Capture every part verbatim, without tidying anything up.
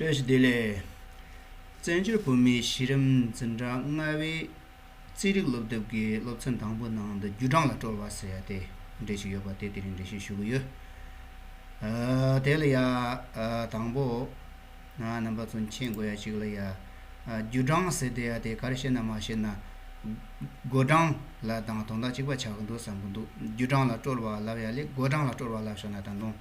བཀྲ་ཤིས་བདེ་ལེགས། བཙན་བྱོལ་བོད་མིའི་གཞི་རིམ་འཛིན་གྲྭ་ལྔ་པའི་རྩིས་རིག་སློབ་དེབ་ཀྱི་སློབ་ཚན་དང་པོའི་ནང་དུ་རྒྱུད་གྲངས་ལ་སྤྲོ་བ་ཟེར་ཡ་དེ་འགྲེལ་བཤད་ཡོད་པ་དེ་དེ་རིང་འགྲེལ་བཤད་ཞུ་གི་ཡོད། ཨ། དེ་ལ་ཡ། ཨ། དང་པོ། ང་རྣམ་པ་ཚོ་མཁྱེན་དགོས་ཡ་ཅིག་ལ་ཡ། ཨ། རྒྱུད་གྲངས་ཟེར་དེ་ཡ་དེ་ག་རེ་བཤད་ན་མ་བཤད་ན། བགོ་གྲངས་ལ་དང་དོན་དག་གཅིག་པ་ཆགས་ཀྱི་འདུག་བསམ་གྱི་འདུག་རྒྱུད་གྲངས་ལ་སྤྲོ་བ་ལབ་ཡ་ལས་བགོ་གྲངས་ལ་སྤྲོ་བ་ལབ་བྱུང་ན་ད་དུང་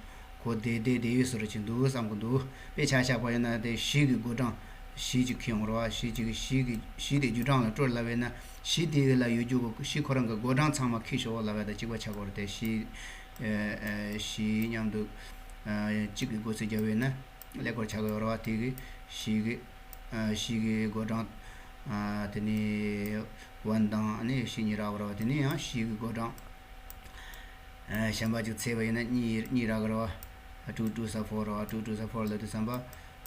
གོ་བདེ་བདེ་བདེ་ཡོད་བཟོ་འདྲ་ཅིག་འདུག་བསམ་གྱི་འདུག་དཔེ་ཆ་བཞག་པ་ཡིན་ན་དེ་གཞི་གི་བགོ་གྲངས་གཞི་གཅིག་ཁེལ་ཡོང་རེད་བ། གཞི་གཅིག་གི་གཞི་གི་གཞི་དེ་རྒྱུད་གྲངས་ལ་སྤྲོ་ལབ་ཡིན་ན་གཞི་དེ་ལ་ཡོད་རྒྱུ་གི་གཞི་ཁོ་རང་གི་བགོ་གྲངས་ཚང་མ་ཁེལ་ཤོག་ལབ་ཡ་དང་གཅིག་པ་ཆགས་ཀྱི་རེད་དེ། གཞི། ཨ། ཨ། གཞི་མཉམ་དུ། ཨ། གཅིག་གི་བགོ་རྩིས་བརྒྱབ་ཡོད་ན། ཀླད་ཀོར་ཆགས་ཀྱི་ཡོད་རེད་བ། དེ་གི་གཞི་གི། ཨ། གཞི་གི་བགོ་གྲངས། ཨ། དེ་ནས་ཝན་དང་ཨ་ནི་གཞི་གཉིས་རག་གི་རེད་བ། དེ་ནས་ཡང་གཞི་གི་བགོ་གྲངས། ཨ། གཞན་པ་ཅིག་ཚད་པ་ཡིན་ན་གཉིས་གཉིས་རག་གི་རེད་བ། two two ས་four རེད་བ། two two ས་four ལབ་དུས་ཙམ་པ།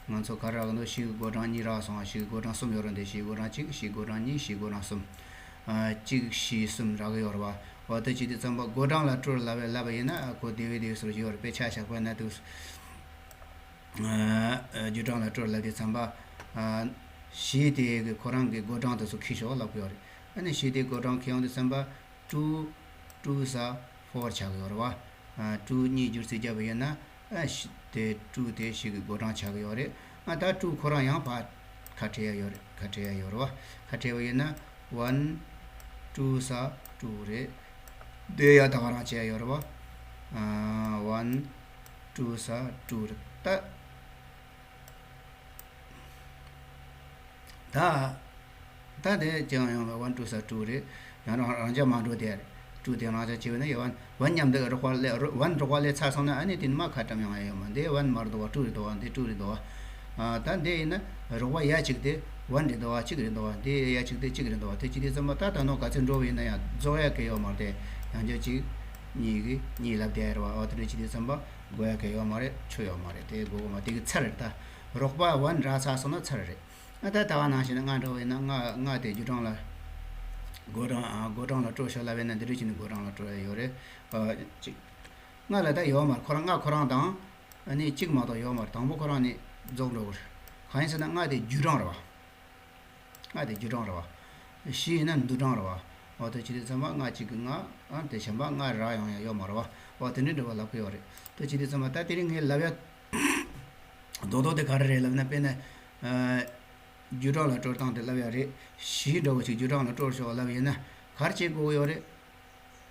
ང་ཚོ་ག་རེ་རག་གི་འདུག་གཞི་གི་བགོ་གྲངས་གཉིས་རག་སོང་བ། གཞི་གི་བགོ་གྲངས་གསུམ་ཡོད་རེད་དེ། གཞི་གི་བགོ་གྲངས་གཅིག་གཞི་གི་བགོ་གྲངས་གཉིས། གཞི་གི་བགོ་གྲངས་གསུམ། ཨ། གཅིག་བཞི་གསུམ་རག་གི་ཡོད་རེད་བ། འོ་དེ་བྱེད་དུས་ཙམ་པ་བགོ་གྲངས་ལ་སྤྲོ་ལབ་པའི་ལབ་པ་ཡིན་ན་གོ་བདེ་བའི་བདེ་བའི་བཟོ་འདྲ་ཅིག་ཡོད་རེད། དཔེ་ཆ་བཞག་པ་ན་དུ། ཨ། རྒྱུད་གྲངས་ལ་སྤྲོ་ལབ་དུས་ཙམ་པ། ཨ། གཞི་དེ་གི་ཁོ་རང་གི་བགོ་གྲངས་དེ་ཚོ་ཁེལ་ཤོག་ལབ་ཀྱི་ཡོད་རེད། ཨ་ནི་གཞི་དེ་བགོ་གྲངས་ཁེལ་ཡོང་དུས་ཙམ་པ། two two ས་four ཆགས་ཀྱི་ཡོད་རེད་བ། ཨ། two གཉིས་བསྒྱུར་རྩིས་བརྒྱབ་པ་ཡིན་ན། ཨ། གཞི་དེ་two དེ་གཞི་གི་བགོ་གྲངས་ཆགས་ཀྱི་ཡོད་རེད། ཨ། ད་two ཁོ་རང་ཡང་ཕར་ཁ་བྲལ་ཡ་ཡོད་རེད། ཁ་བྲལ་ཡ་ཡོད་རེད་བ། ཁ་བྲལ་བ་ཡིན་ན་one two ས་two རེད། དེ་ཡ་ད་ག་རང་བྱས་ཡོད་རེད་བ། ཨ། one two ས་two རེད། ད། ད། ད་དེ་ཅི་ཡང་ཡོང་བའི་one two ས་two རེད། ཡང་རང་རང་ཅག་མ་འགྲོ་དེ་རེད། two དེ་རང་ཅག་བྱས་པ་ན་ཡང་one one མཉམ་དུ་རོགས་པ་ལས་one རོགས་པ་ལས་ཚར་སོང་ན་ཨ་ནི་དེ་ནི་མ་ཁ་བཀྲམ་ཡོང་ཡ་ཡོད་མ། འདི་one མ་རེད་འདུག་བ། two རེད་འདུག་བ། འདི་two རེད་འདུག་བ། ཨ། ད་འདི་ཡིན་ན་རོགས་པ་ཡ་གཅིག་དེ་one རེད་འདུག་བ། གཅིག་རེད་འདུག་བ། འདི་ཡ་གཅིག་དེ་གཅིག་རེད་འདུག་བ། དེ་བྱས་དུས་ཙམ་པ་ད་ད་ནོ་ག་ཚོད་འགྲོ་བ་ཡིན་ན་ཡང་རྫོགས་ཡ་གི་ཡོད་མ་རེད་དེ། ཡང་ཅག་གཅིག་གཉིས་ཀྱི་གཉིས་ལབ་བསྡད་རེད་བ། འོ་དེ་འདྲ་བྱས་དུས་ཙམ་པ་དགོས་ཡ་གི་ཡོད་མ་རེད། ཆོ་ཡོད་མ་རེད། དེ་དགོས་གི་མ། དེ་གི་ཚར་རེད། ད་རོགས་པ་one རག་ཚར་སོང་ན་ཚར་རེད། ཨ། ད་ད་བ་ནང་བཞིན་ལྔ་འདྲ་བ་ཡིན་ན་ལྔ་ལྔ་དེ་རྒྱུད་གྲངས་ལ་བགོ་གྲངས། ཨ། བགོ་གྲངས་ལ་སྤྲོད་ཤོག་ལབ་པས་ན་འདི་འདྲ་བྱས་ནས་བགོ་གྲངས་ལ་སྤྲོད་ཡ་ཡོད་རེད། ཨ། གཅིག་ལྔ་ལ་ད་ཡོད་མ་རེད། ཁོ་རང་ལྔ་ཁོ་རང་དང་ཨ་ནི་གཅིག་མ་གཏོགས་ཡོད་མ་རེད། དང་པོ་ཁོ་རང་ནི་རྫོགས་འགྲོ་གི་རེད། གང་ཡིན་ཟེར་ན་ལྔ་དེ་རྒྱུད་གྲངས་རེད་བ། ལྔ་དེ་རྒྱུད་གྲངས་རེད་བ། བཞི་ཡིན་ན་འདུས་གྲངས་རེད་བ། འོ་དེ་བྱས་དུས་ཙམ་པ་ལྔ་གཅིག་གི་ལྔ། ཨ། དེ་གཞན་པ་ལྔ་རག་ཡོང་ཡ་ཡོད་མ་རེད་བ། འོ་དེ་འདྲའི་འབྲེལ་བ་ལབ་ཀྱི་ཡོད་རེད། དེ་བྱས་དུས་ཙམ་པ་ད་དེ་རིང་ངས་ལབ་ཡ་རྡོག་རྡོག་དེ་ག་རེ་རེད་ལབ་ན། དཔེར་ན། ཨ། རྒྱུད་གྲངས་ལ་སྤྲོད་སྟངས་དེ་ལབ་ཡ་རེད། བཞི་འདྲ་བོ་ཞིག་རྒྱུད་གྲངས་ལ་སྤྲོད་ཤོག་ལབ་ཡིན་ན་ག་རེ་བྱེད་དགོས་ཀྱི་ཡོད་རེད།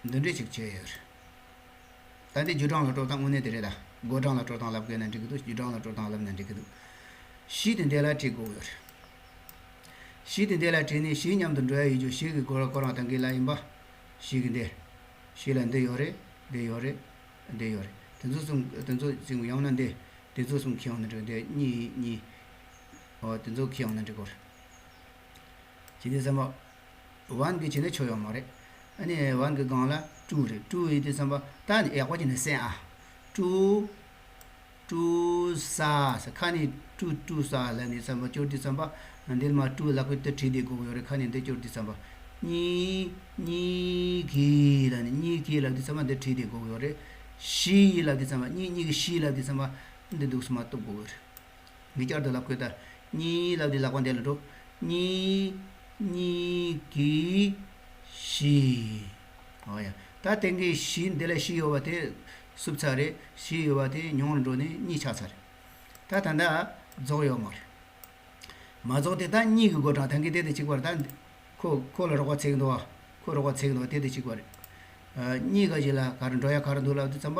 འདི་འདྲས་ཅིག་བྱས་ཡོད་རེད། ད་འདི་རྒྱུད་གྲངས་ལ་སྤྲོད་སྟངས་དངོས་གནས་དེ་རེད་ད། བགོ་གྲངས་ལ་སྤྲོད་སྟངས་ལབ་དགོས་ན་འགྲིག་གི་འདུག་རྒྱུད་གྲངས་ལ་སྤྲོད་སྟངས་ལབ་ན་འགྲིག་གི་འདུག་བཞི་དེ་འདི་ལ་བྲིས་དགོས་ཡོད་རེད། བཞི་དེ་འདི་ལ་བྲིས་ནས་བཞི་མཉམ་དུ་འགྲོ་ཡ་ཡོད་རྒྱུ། བཞི་གི་སྐོར་ཁོ་རང་ད་གིན་ལ་ཡིན་པ། བཞི་གི་འདི། བཞི་ལ་འདི་ཡོད་རེད། འདི་ཡོད་རེད། འདི་ཡོད་རེད། དེ་ཚོ་གསུམ། དེ་ཚོ་གསུམ་ཡང་ན་འདི། དེ་ཚོ་གསུམ་ཁྱེར་ཡོང་ན་འགྲིག་འདི་གཉིས་གཉིས། འོ་དེ་ཚོ་ཁྱེར་ཡོང་ན་འགྲིག་གོ་རེད། བྱས་དུས་ཙམ་པ། one གི་བྱས་ན་ཆོ་ཡོད་མ་རེད། ཨ་ནི་one གི་སྒང་ལ་two རེད། two ཡིན་དུས་ཙམ་པ་ད་ནི་ཡག་པོ་བྱས་ནས་གསན་ཨ། two two ས་ས་ཁ་ནས་two two ས་ལབ་ནས་ཙམ་པ་སྐྱོར་དུས་ཙམ་པ། འདིར་མ་two ལབ་ཀྱི་དེ་བྲིས་བསྡད་དགོས་ཀྱི་ཡོད་རེད། ཁ་ནས་འདི་སྐྱོར་དུས་ཙམ་པ། གཉིས་གཉིས་གི་ལབ་ནས་གཉིས་གི་ལབ་དུས་ཙམ་པ་འདི་བྲིས་བསྡད་དགོས་ཀྱི་ཡོད་རེད། བཞི་ལབ་དུས་ཙམ་པ། གཉིས་གཉིས་གི་བཞི་ལབ་དུས་ཙམ་པ་འདི་འདུག་སེ་མར་གཏུབ་དགོས་ཀྱི་ཡོད་རེད། ངས་བསྐྱར་དུ་ལབ་དགོས་ད། གཉིས་ལབ་དུས་ལག་པ་འདི་ལ་འགྲོ། གཉིས་གཉིས་གི་བཞི། འོ་ཡ། ད་དེང་གི་བཞི་འདི་ལ་བཞི་ཡོད་པ་དེ་བསུབ་ཚར་རེད། བཞི་ཡོད་པ་དེ་ཉུང་རུ་འགྲོ་ནས་གཉིས་ཆགས་ཚར་རེད། ད་ད་ལྟ་རྫོགས་ཡོད་མ་རེད། མ་རྫོགས་དེ་ད་གཉིས་ཀྱི་བགོ་གྲངས་ད་གིན་དེ་དེ་གཅིག་པ་རེད། ད་ཁོ་ཁོ་ལ་རོགས་པ་བྱེད་ཀྱི་འདུག་བ། ཁོ་རོགས་པ་བྱེད་ཀྱི་འདུག་བ། དེ་དེ་གཅིག་པ་རེད། ཨ། གཉིས་ཀ་གཞི་ལ་ག་རེ་འགྲོ་ཡ་ག་རེ་འདུག་ལབ་དུས་ཙམ་པ་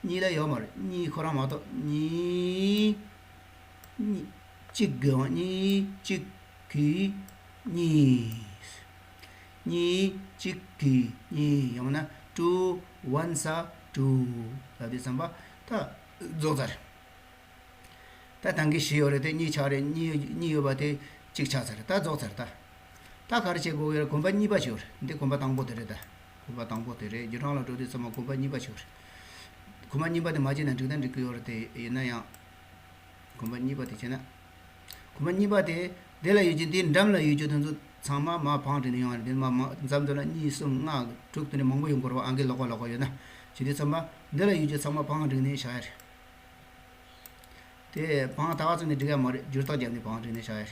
གཉིས་ལ་ཡོད་མ་རེད། གཉིས་ཁོ་རང་མ་གཏོགས་གཉིས། གཉིས། གཅིག་གི་འོང་། གཉིས། གཅིག་གི་གཉིས། གཉིས། གཅིག་གི་གཉིས། ཡང་ན་two one ས་two ལབ་དུས་ཙམ་པ་ད་རྫོགས་ཚར། ད་ད་གིན་བཞི་ཡོད་རེད་དེ་གཉིས་ཆགས་རེད། གཉིས་གཉིས་ཡོད་པ་དེ་གཅིག་ཆགས་ཚར་རེད། ད་རྫོགས་ཚར་ད། ད་ག་རེ་བྱེད་དགོས་ཀྱི་རེད། གོམ་པ་གཉིས་པ་ཞིག་ཡོད་རེད། འདི་གོམ་པ་དང་པོ་དེ་རེད་ད། གོམ་པ་དང་པོ་དེ་རེད། རྒྱུད་གྲངས་ལ་འགྲོ་དུས་ཙམ་པ་གོམ་པ་གཉིས་པ་ཞིག་ཡོད་རེད། གོམ་པ་གཉིས་པ་དེ་མ་བྱས་ན་འགྲིག་ད་འགྲིག་གི་ཡོད་རེད་དེ། ཡིན་ན་ཡང་། གོམ་པ་གཉིས་པ་དེ་བྱས་ན། གོམ་པ་གཉིས་པ་དེ། དེ་ལ་ཡོད་ཀྱི་འདིའི་འགྲམ་ལ་ཡོད་རྒྱུ་དེ་ཚོ་ཚང་མ་མར་བང་བསྒྲིགས་ནས་ཡོང་བ་རེད། འདི་མར་མར་མཚམས་དེ་ལ་གཉིས་གསུམ་ལྔ་དྲུག་དེ་འདྲ་མང་པོ་ཡོང་གི་རེད་བ། ཨང་ཀི་ལོགས་ཀ་ལོགས་ཀ་ཡོད་ན། བྱས་དུས་ཙམ་པ་འདི་ལ་ཡོད་རྒྱུ་ཚང་མ་བང་བསྒྲིགས་ནས་བཞག་ཡ་རེད། དེ་བང་ད་བ་ཚོ་ནས་འགྲིག་ཡ་མ་རེད། བསྒྱུར་རྟགས་བརྒྱབ་ནས་བང་བྲིས་ནས་བཞག་ཡ་རེད།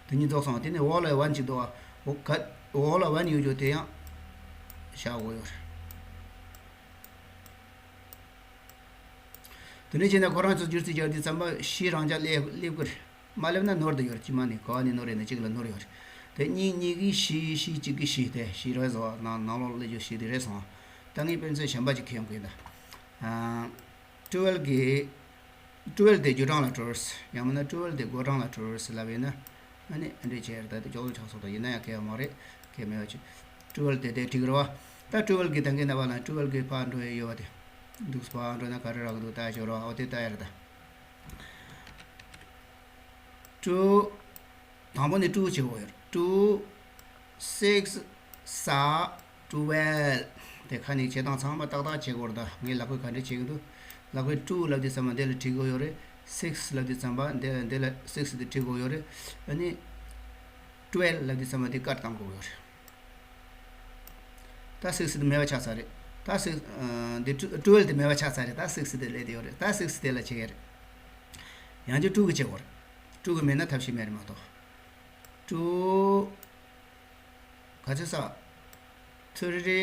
དེ་གཉིས་རྫོགས་སོང་། དེ་ནས་འོག་ལ་ཝན་གཅིག་འདུག་བ། འོག་ག་འོག་ལ་ཝན་ཡོད་རྒྱུ་དེ་ཡང་བཞག་དགོས་ཡོད་རེད། དེ་ནས་བྱས་ན་ཁོ་རང་ཚོ་སྒྱུར་རྩིས་རྒྱག་དུས་ཙམ་པ་བཞི་རང་འཇགས་སླེབས་སླེབས་ཀྱི་རེད། མ་སླེབས་ན་ནོར་དུ་ཡོད་རེད། དཀྱུས་མ་ནས་ག་བ་ནས་ནོར་ཡོད་ན་གཅིག་ལ་ནོར་ཡོད་རེད། དེ་གཉིས་གཉིས་ཀྱི་བཞི། བཞི་གཅིག་གི་བཞི། དེ་བཞི་རེད་བཟོ། ནང་ནང་ལོགས་སླེབས་རྒྱུ་བཞི་དེ་རེད་སོང་། ད་ངས་དཔེ་མཚོན་གཞན་པ་ཅིག་ཁྱེར་ཡོང་གི་ཡིན་ད། ཨ། ཊུ་ཝེལ་གི། ཊུ་ཝེལ་དེ་བརྒྱུད་གྲངས་ལ་ཊུ་ཝེལ། ཡང་མིན་ན་ཊུ་ཝེལ་དེ་བགོད་གྲངས་ལ་ཊུ་ཝེལ་ལབ་ཡིན་ན། ཨ་ནི་ཨ་འདྲས་བྱས་རེད། ད་དེ་ཅོག་ཙེ་ཆགས་སོང་། ད་ཡིན་ན་ཡང་གལ་ཡོད་མ་རེད། གལ་མེད་པ་ཅིག་ཊུ་ཝེལ་དེ་དེ་འགྲིག་རེད་བ། ད་ཊུ་ཝེལ་གི་ད་གིན་ན་བ་ལ་ཊུ་ཝེལ་གི་ཕར་འགྲོ་ཡ་ཡོད་བ། དེ་འདུག་སེ་ཕར་འགྲོ་ན་ག་རེ་རག་གི་འདུག་ལྟ་ཡ་ཅིག་ཡོད་རེད་བ། འོ་དེ་ལྟ་ཡ་རེད་ད། ཊུ། དང་པོ་ནས་ཊུ་བྱེད་དགོས་ཡོད་རེད། ཊུ། སིགས། སེབ། ཊུ་ཝེལ། དེ་ཁ་ནས་བྱེད་སྟངས་ཚང་མ་ཏག་ཏག་བྱེད་དགོས་རེད། ད་ངས་ལག་པས་ག་འདྲས་བྱེད་ཀྱི་འདུག་ལག་པས་ཊུ་ལབ་དུས་ཙམ་པ་འདི་ལ་བྲི་དགོས་ཡོད་རེད། སིགས་ལབ་དུས་ཙམ་པ་འདི་འདི་ལ་སིགས་དེ་བྲི་དགོས་ཡོད་རེད། ཨ་ནི། ཊུ་ཝེལ་ལབ་དུས་ཙམ་པ་འདི་ཀཊ་བཏང་དགོས་ཡོད་རེད། ད་སིགས་དེ་མེད་པ་ཆགས་ཚར་རེད། ད་སིགས། ཨ། འདི་ཊུ། ཊུ་ཝེལ་དེ་མེད་པ་ཆགས་ཚར་རེད། ད་སིགས་དེ་སླེབས་བསྡད་ཡོད་རེད། ད་སིགས་དེ་ལ་བྱེད་ཀྱི་རེད། ཡང་བསྐྱར་ཊུ་གིས་བྱེད་དགོས་རེད། ཊུ་གིས་མེད་ན་ཐབས་ཤེས་མེད་རེད་མ་གཏོགས། ཊུ། ག་ཚོད་ཟེར། ཐི་རི།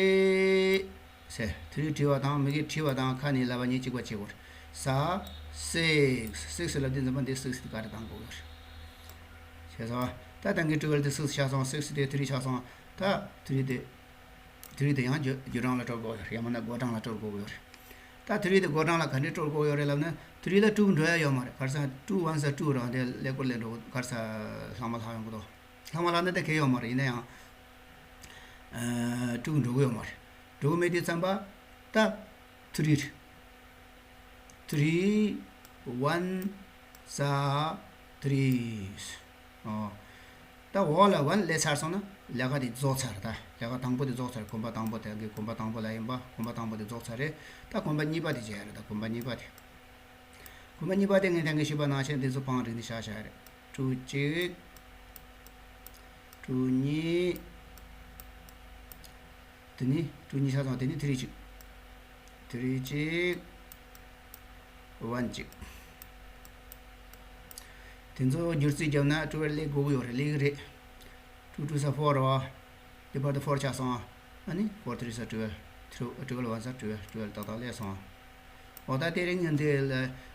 ཟེར། ཐི་རི་བྲིས་པ་དང་མི་གིས་བྲིས་པ་དང་ཁ་ནས་ལབ་པ་གཉིས་གཅིག་པ་བྱེད་དགོས་རེད། སེབ། སིགས། སིགས་ལབ་དུས་ཙམ་པ་འདི་སིགས་དེ་ཀཊ་བཏང་དགོས་ཡོད་རེད། ཤེས་སོང་བ། ད་ད་གིན་ཊུ་ཝེལ་དེ་སིགས་ཆགས་སོང་། སིགས་དེ་ཐི་རི་ཆགས་སོང་། ད་ཐི་རི་དེ། ཐི་རི་དེ་ཡང་བརྒྱུད་བརྒྱུད་གྲངས་ལ་སྤྲོད་དགོས་ཡོད་རེད། ཡང་མིན་ན་བགོད་གྲངས་ལ་སྤྲོད་དགོས་ཡོད་རེད། ད་ཐི་རི་དེ་བགོད་གྲངས་ལ་ག་འདྲས་སྤྲོད་དགོས་ཡོད་རེད་ལབ་ན། ཐི་རི་ལ་ཊུ་འགྲོ་ཡ་ཡོད་མ་རེད། ག་རེ་ཟེར་ན་ཊུ་ཝན་ཟེར་ཊུ་རང་དེ་ཀླད་ཀོར་ལ་འགྲོ། ག་རེ་ཟེར། ལྷག་མ་ལྷག་ཡོང་གི་འདུག་ལྷག་མ་ལྷག་ན་དེ་གལ་ཡོད་མ་རེད། ཡིན་ན་ཡང་། ཨ། ཊུ་འགྲོ་གི་ཡོད་མ་རེད། འགྲོ་གི་མེད་དུས་ཙམ་པ། ད་ཐི་རི་རེད། ཐི་རི། ཝན། ཟེར། ཐི་རི། ཨོ། ད་འོག་ལ་ཝན་སླེབས་ཚར་སོང་ན་ལས་ཀ་དེ་རྫོགས་ཚར། ད་ལས་ཀ་དང་པོ་དེ་རྫོགས་ཚར། གོམ་པ་དང་པོ་དེ་གི་གོམ་པ་དང་པོ་ལ་ཡིན་པ། གོམ་པ་དང་པོ་དེ་རྫོགས་ཚར་རེད། ད་གོམ་པ་གཉིས་པ་དེ་བྱེད་ཡ་རེད། ད་གོམ་པ་གཉིས་པ་དེ། གོམ་པ་གཉིས་པ་དེ་ངས་ད་གིན་ཞུས་པ་ནང་བཞིན་དེ་ཚོ་བང་བསྒྲིགས་ནས་བཞག་བཞག་ཡ་རེད། ཊུ་གཅིག་ཊུ་གཉིས། དེ་ནས་ཊུ་གཉིས་ཆགས་སོང་། དེ་ནས་ཐི་རི་གཅིག་ཐི་རི་གཅིག་ཝན་གཅིག་དེ་ཚོ་བསྒྱུར་རྩིས་བརྒྱབ་ན་ཊུ་ཝེལ་སླེབས་དགོས་ཀྱི་ཡོད་རེད། སླེབས་ཀྱི་རེད། ཊུ་ཊུ་ཟེར་ཕོར་རེད་བ། དེ་བར་དུ་ཕོར་ཆགས་སོང་། ཨ་ནི་ཕོར་ཐི་རི་ཟེར་ཊུ་ཝེལ། ཊུ་ཊུ་ཝེལ་ཝན་ཟེར་ཊུ་ཝེལ། ཊུ་ཝེལ་ཏག་ཏག་སླེབས་སོང་། འོ། ད་དེ་རིང་ངས་འདི་ལ་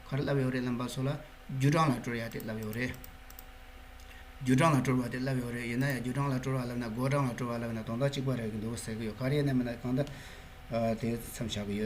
ག་རེ་ལབ་ཡོད་རེད་ལབ་པ་སོགས་ལ་བརྒྱུད་གྲངས་ལ་སྤྲོད་ཡ་དེ་ལབ་ཡོད་རེད། བརྒྱུད་གྲངས་ལ་སྤྲོད་པ་དེ་ལབ་ཡོད་རེད། ཡིན་ན་ཡང་བརྒྱུད་གྲངས་ལ་སྤྲོད་པ་ལབ་ན་བགོད་གྲངས་ལ་སྤྲོད་པ་ལབ་ན་དོན་དག་གཅིག་པ་རེད་ཀྱི་འདུག་ཟེར་གྱི་ཡོད། ག་རེ་ཡིན་ན་མིན་ན་གང་ལྟར། ཨ། དེ་མཚམས་བཞག་གི་ཡོད།